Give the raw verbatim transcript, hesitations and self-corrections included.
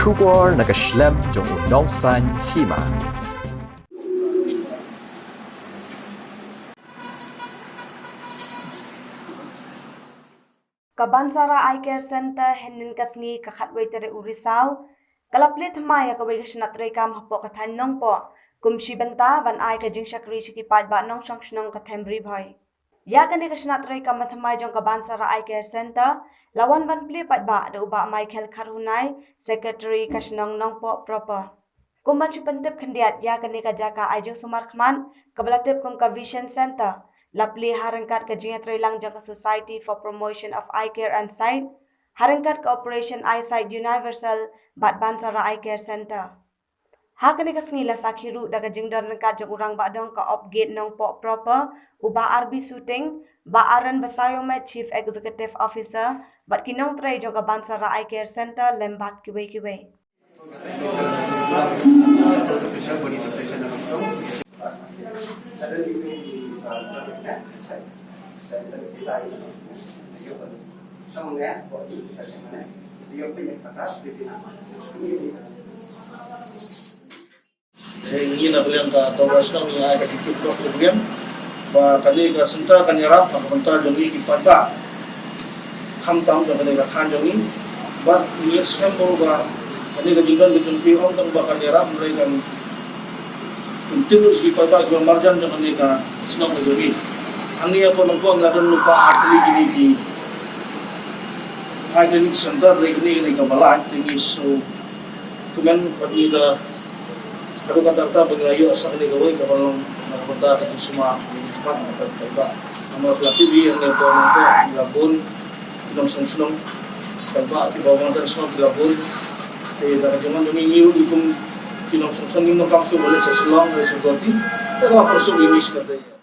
Khubor na ka shlem jong u nongsan hima. Ka Bansara Eye Care Center hynnin ka sngi ka khatwei tarik u Risaw ka la plie thymmai ïa kawei ka shnat treikam hapoh ka thaiñ Nongpoh kum shi bynta ban ai ka jingshakri sha ki paidbah nongshong shnong ka them Ri Bhoi. Ïa kane ka shnat treikam thymmai jong ka Bansara Eye Care Center la wan ban plie paidbah da u Bah Michael Kharhunai, Secretary ka shnong Nongpoh proper. Kum ban shu pyntip khyndiat ïa kane ka jaka ai jingsumar khmat kaba la tip kum ka Vision Center, la plie ha ryngkat ka jingïatreilang jong ka Society for Promotion of Eye Care and Sight ha ryngkat ka Operation Eyesight Universal bad Bansara Eye Care Center. Ha kane ka sngi la sakhi ruh da ka jingdon ryngkat jong u Rangbah Dong ka Op Gate Nongpoh proper, u Bah R B Suting, Bah Aaron Basaiawmoit, Chief Executive Officer, bad ki nongtrei jong ka Bansara Eye Care Center lem bad kiwei kiwei. Ngi na ka liang ka Dorbar Shnong ngi ai ka jingtip ïa ka liang ba kane ka center kan ïarap na ka bynta jong ngi ki paidbah. Khamtam jong kane ka thaiñ jong ngi. Bad ngi skhem ba kane ka jingdon ka jong phi ym tang ba kan ïarap hynrei kan pyntip ruh sha ki paidbah kiba marjan jong kane ka shnong ka jong ngi. Hangne hapoh Nongpoh nga don lypa ar tylli kine ki eye clinic center, hynrei kane kane kaba lai te ngi shu kmen bad ngi da haduh katta katta ba ngi la ïoh sa kane kawei kaba long na ka bynta ka jingsumar ka jingkhmat na ka paidbah. Namar ba la tip ïa kane ka Nongpoh ngi la bun ki nongshong shnong, paidbah kiba wan shnong ki la bun. Te da ka jingwan jong ngi, ngi ruh kum ki nongshong shnong ngim donkam shuh ban leit sha Shillong leit sha Guwahati. Te ka la pynsuk ïa ngi shikatdei.